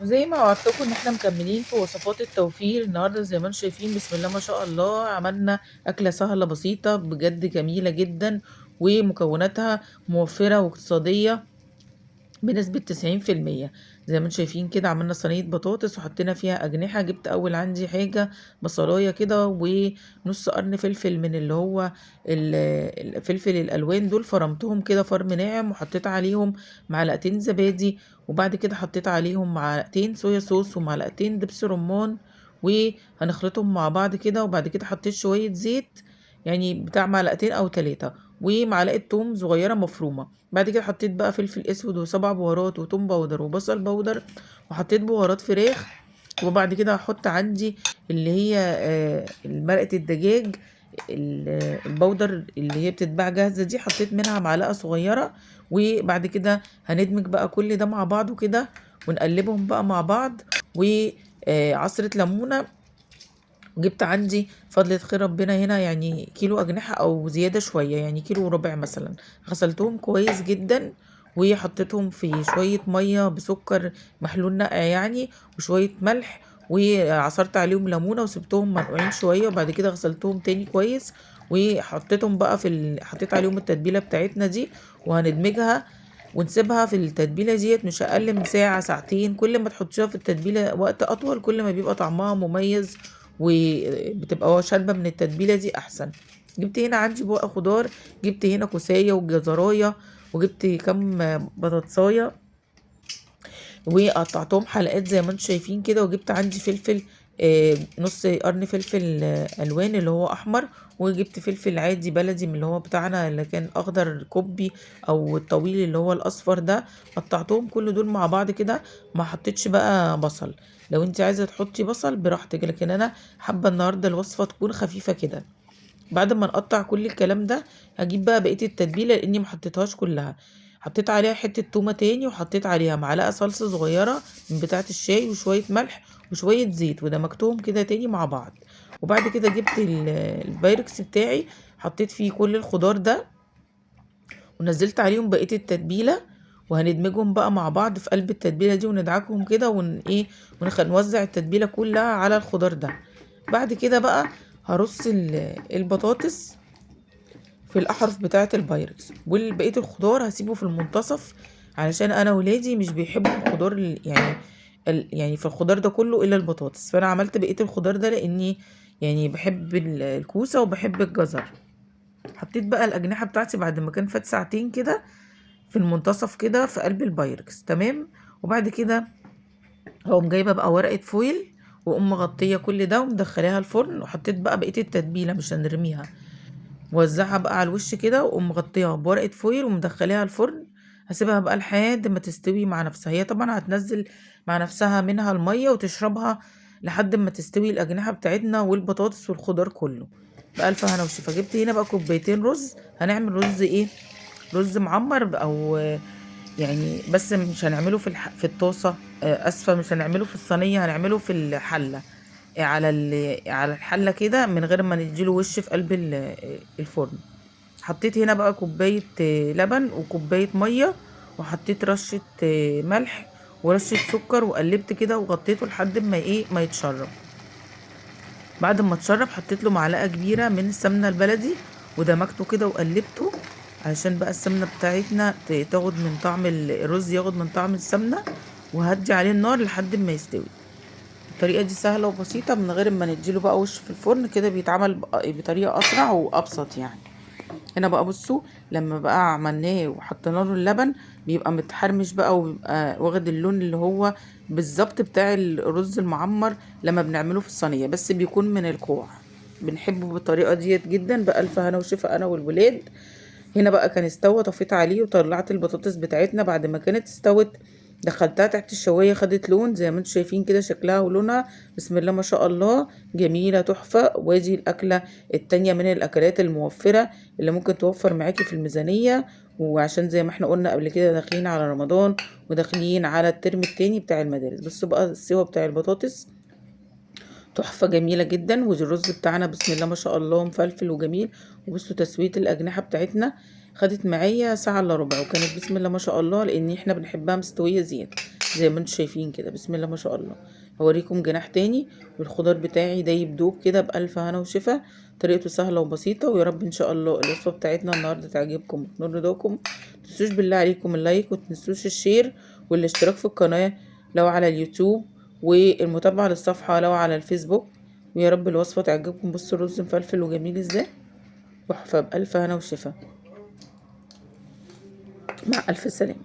وزي ما وعدتكم إن إحنا مكملين في وصفات التوفير، النهارده زي ما أنتم شايفين بسم الله ما شاء الله عملنا أكلة سهلة بسيطة بجد جميلة جدًا، ومكوناتها موفرة واقتصادية بنسبة 90%. زي ما أنتم شايفين كده عملنا صينية بطاطس وحطينا فيها أجنحة، جبت أول عندي حاجة بصلاية كده ونص قرن فلفل من اللي هو الفلفل الألوان دول، فرمتهم كده فرم ناعم وحطيت عليهم معلقتين زبادي، وبعد كده حطيت عليهم معلقتين صويا صوص ومعلقتين دبس رمان، وهنخلطهم مع بعض كده. وبعد كده حطيت شوية زيت يعني بتاع معلقتين أو 3 ومعلقة توم صغيرة مفرومة. بعد كده حطيت بقى فلفل اسود وسبع بهارات وتوم powder وبصل powder، وحطيت بهارات فراخ. وبعد كده هحط عندي اللي هي مرقة الدجاج ال powder اللي هي بتتباع جاهزة دي، حطيت منها معلقة صغيرة. وبعد كده هندمج بقى كل ده مع بعضه كده ونقلبهم بقى مع بعض، وعصرة ليمونة. وجبت عندي فضلة خير ربنا هنا يعني كيلو أجنحة أو زيادة شوية، يعني كيلو وربع مثلا، غسلتهم كويس جدا وحطيتهم في شوية مية بسكر محلول نقع يعني، وشوية ملح، وعصرت عليهم ليمونة وسبتهم منقوعين شوية. وبعد كده غسلتهم تاني كويس وحطيتهم بقى في حطيت عليهم التتبيلة بتاعتنا دي، وهندمجها ونسيبها في التتبيلة ديت مش أقل من ساعة ساعتين. كل ما تحطيها في التتبيلة وقت أطول كل ما بيبقى طعمها مميز وبتبقى شاربة من التتبيلة دي أحسن. جبت هنا عندي بقى خضار، جبت هنا كوساية وجزراية، وجبت كم بطاطساية وقطعتهم حلقات زي ما انتم شايفين كده. وجبت عندي فلفل، نص قرن فلفل، ألوان اللي هو أحمر، وجبت فلفل عادي بلدي من اللي هو بتاعنا اللي كان أخضر كوبي أو الطويل اللي هو الأصفر ده، قطعتهم كل دول مع بعض كده. ما حطيتش بقى بصل، لو انت عايزة تحطي بصل براحتك، لكن أنا حابة النهاردة الوصفة تكون خفيفة كده. بعد ما نقطع كل الكلام ده هجيب بقى بقية التتبيلة لأني ما حطيتهاش كلها، حطيت عليها حتة تومة تاني، وحطيت عليها معلقة صلصة صغيرة من بتاعة الشاي، وشوية ملح وشوية زيت، ودمجتهم كده تاني مع بعض. وبعد كده جبت البايركس بتاعي حطيت فيه كل الخضار ده ونزلت عليهم بقية التتبيلة، وهندمجهم بقى مع بعض في قلب التتبيلة دي وندعكهم كده ونوزع التتبيلة كلها على الخضار ده. بعد كده بقى هرص البطاطس في الأحرف بتاعة البايركس، والبقية الخضار هسيبه في المنتصف علشان أنا ولادي مش بيحبوا الخضار يعني في الخضار ده كله إلا البطاطس، فأنا عملت بقية الخضار ده لأني بحب الكوسة وبحب الجزر. حطيت بقى الأجنحة بتاعتي بعد ما كان فات ساعتين كده في المنتصف كده في قلب البايركس، تمام. وبعد كده هقوم جايبة بقى ورقة فويل وأقوم مغطية كل ده ومدخلاها الفرن، وحطيت بقى بقية التتبيلة مش هنرميها، وزعها بقى على الوش كده وأقوم مغطياها بورقة فويل ومدخلاها الفرن. هسيبها بقى لحد ما تستوي مع نفسها، هي طبعا هتنزل مع نفسها منها المية وتشربها لحد ما تستوي الأجنحة بتاعتنا والبطاطس والخضار كله بألف هنا وشفا. جبت هنا بقى كوبايتين رز، هنعمل رز إيه؟ رز معمر أو يعني بس مش هنعمله في الطاسة، آسفة، مش هنعمله في الصينية، هنعمله في الحلة، على الحلة كده من غير ما نديله وش في قلب الفرن. حطيت هنا بقى كوباية لبن وكوباية مية، وحطيت رشة ملح ورشة سكر، وقلبت كده وغطيته لحد ما ما يتشرب. بعد ما اتشرب حطيت له معلقة كبيرة من السمنة البلدي ودمجته كده وقلبته علشان بقى السمنة بتاعتنا تاخد من طعم الرز، ياخد من طعم السمنة، وهدي عليه النار لحد ما يستوي. الطريقة دي سهلة وبسيطة من غير ما نديله بقى وش في الفرن كده، بيتعمل بطريقة أسرع وأبسط. هنا بقى بصوا لما بقى عملناه وحطينا له اللبن بيبقى متحرمش بقى وبيبقى واخد اللون اللي هو بالظبط بتاع الرز المعمر لما بنعمله في الصينية، بس بيكون من الكوع. بنحبه بالطريقة ديت جدا بألف هنا وشفا أنا والولاد. هنا بقى كان استوى، طفيت عليه وطلعت البطاطس بتاعتنا بعد ما كانت استوت، دخلتها تحت الشواية خدت لون زي ما انتم شايفين كده شكلها ولونها بسم الله ما شاء الله جميلة تحفة. وادي الأكلة التانية من الأكلات الموفرة اللي ممكن توفر معاكي في الميزانية، وعشان زي ما احنا قلنا قبل كده داخلين على رمضان وداخلين على الترم التاني بتاع المدارس. بصوا بقى السوا بتاع البطاطس تحفة جميلة جدا، والرز بتاعنا بسم الله ما شاء الله مفلفل وجميل. وبصوا تسوية الأجنحة بتاعتنا خدت معايا ساعة إلا ربع، وكانت بسم الله ما شاء الله لأن احنا بنحبها مستوية زيادة. زي ما انتم شايفين كده، بسم الله ما شاء الله. هوريكم جناح تاني، والخضار بتاعي دايب دوب كده بألف هنا وشفا. طريقته سهلة وبسيطة، ويا رب ان شاء الله الوصفة بتاعتنا النهاردة تعجبكم وتنور رضاكم. متنسوش بالله عليكم ال like، ومتنسوش ال share والاشتراك في القناة لو على اليوتيوب، والمتابعة للصفحة لو على الفيسبوك. ويا رب الوصفة تعجبكم. بصوا الرز مفلفل وجميل ازاي، تحفة بألف هنا وشفا. مع ألف سلامة.